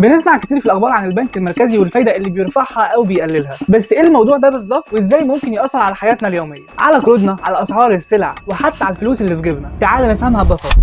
بنسمع كتير في الاخبار عن البنك المركزي والفايده اللي بيرفعها او بيقللها، بس ايه الموضوع ده بالظبط وازاي ممكن ياثر على حياتنا اليومية، على قروضنا، على اسعار السلع، وحتى على الفلوس اللي في جيبنا؟ تعال نفهمها ببساطة.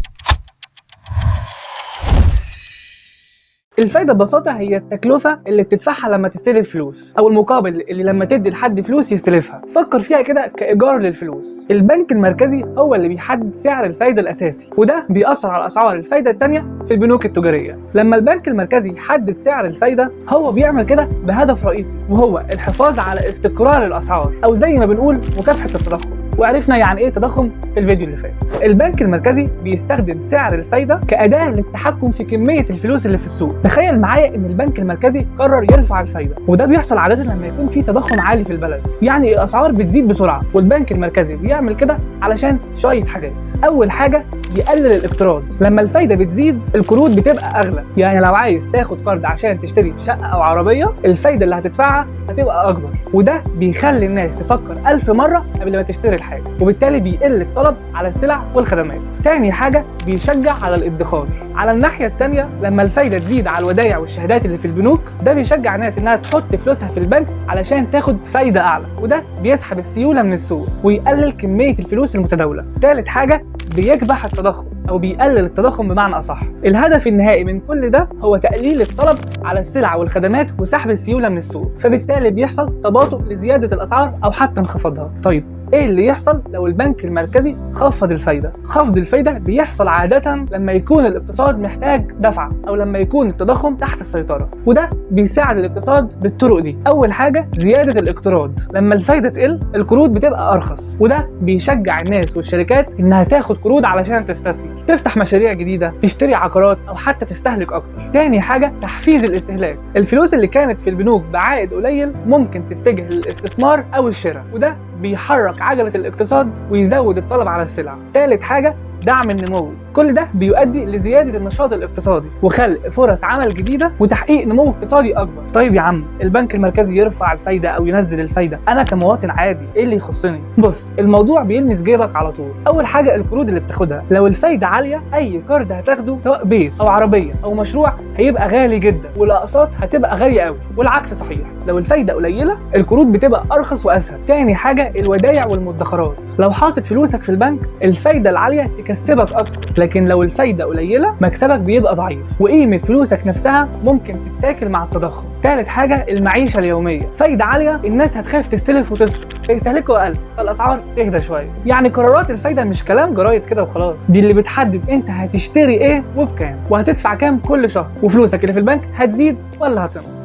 الفايدة ببساطة هي التكلفة اللي بتدفعها لما تستلف فلوس، او المقابل اللي لما تدي لحد فلوس يستلفها. فكر فيها كده كايجار للفلوس. البنك المركزي هو اللي بيحدد سعر الفايدة الاساسي، وده بيأثر على اسعار الفايدة الثانية في البنوك التجارية. لما البنك المركزي يحدد سعر الفايدة، هو بيعمل كده بهدف رئيسي، وهو الحفاظ على استقرار الاسعار، او زي ما بنقول مكافحة التضخم. وعرفنا يعني ايه تضخم في الفيديو اللي فات. البنك المركزي بيستخدم سعر الفايدة كأداة للتحكم في كمية الفلوس اللي في السوق. تخيل معايا ان البنك المركزي قرر يرفع الفايدة، وده بيحصل عادة لما يكون في تضخم عالي في البلد، يعني الاسعار بتزيد بسرعة. والبنك المركزي بيعمل كده علشان شوية حاجات. اول حاجة، يقلل الاقتراض. لما الفايدة بتزيد القروض بتبقى اغلى، يعني لو عايز تاخد قرض عشان تشتري شقه او عربية، الفايدة اللي هتدفعها هتبقى اكبر، وده بيخلي الناس تفكر 1000 مرة قبل ما تشتري الحاجة، وبالتالي بيقل الطلب على السلع والخدمات. تاني حاجة، بيشجع على الادخار. على الناحية التانية، لما الفايدة تزيد على الودائع والشهادات اللي في البنوك، ده بيشجع الناس انها تحط فلوسها في البنك علشان تاخد فايده اعلى، وده بيسحب السيولة من السوق ويقلل كمية الفلوس المتداولة. تالت حاجة، بيكبح التضخم او بيقلل التضخم بمعنى اصح. الهدف النهائي من كل ده هو تقليل الطلب على السلع والخدمات وسحب السيولة من السوق، فبالتالي بيحصل تباطؤ لزيادة الاسعار او حتى انخفاضها. طيب ايه اللي يحصل لو البنك المركزي خفض الفايدة؟ خفض الفايدة بيحصل عادة لما يكون الاقتصاد محتاج دفعه، او لما يكون التضخم تحت السيطرة، وده بيساعد الاقتصاد بالطرق دي. اول حاجة، زيادة الاقتراض. لما الفايدة تقل القروض بتبقى ارخص، وده بيشجع الناس والشركات انها تاخد قروض علشان تستثمر، تفتح مشاريع جديدة، تشتري عقارات، او حتى تستهلك اكتر. تاني حاجة، تحفيز الاستهلاك. الفلوس اللي كانت في البنوك بعائد قليل ممكن تتجه للاستثمار او الشراء، وده بيحرك عجلة الاقتصاد ويزود الطلب على السلع. ثالث حاجة، دعم النمو. كل ده بيؤدي لزيادة النشاط الاقتصادي وخلق فرص عمل جديدة وتحقيق نمو اقتصادي أكبر. طيب يا عم، البنك المركزي يرفع الفايدة أو ينزل الفايدة، أنا كمواطن عادي إيه اللي يخصني؟ بص، الموضوع بيلمس جيبك على طول. أول حاجة، القروض اللي بتاخدها. لو الفايدة عالية، أي قرض هتاخده سواء بيت أو عربية أو مشروع هيبقى غالي جدا، والأقساط هتبقى غالية قوي. والعكس صحيح، لو الفايدة قليلة القروض بتبقى أرخص وأسهل. تاني حاجة، الودائع والمدخرات. لو حاطط فلوسك في البنك، الفايدة العالية تكسبك أكتر، لكن لو الفايدة قليلة مكسبك بيبقى ضعيف، وقيمة فلوسك نفسها ممكن تتاكل مع التضخم. ثالث حاجة، المعيشة اليومية. فايدة عالية الناس هتخاف تستلف وتصرف، فيستهلكوا أقل، فالأسعار تهدى شوية. يعني قرارات الفايدة مش كلام جرايد كده وخلاص، دي اللي بتحدد أنت هتشتري إيه وبكام، وهتدفع كام كل شهر، وفلوسك اللي في البنك هتزيد ولا هتنقص.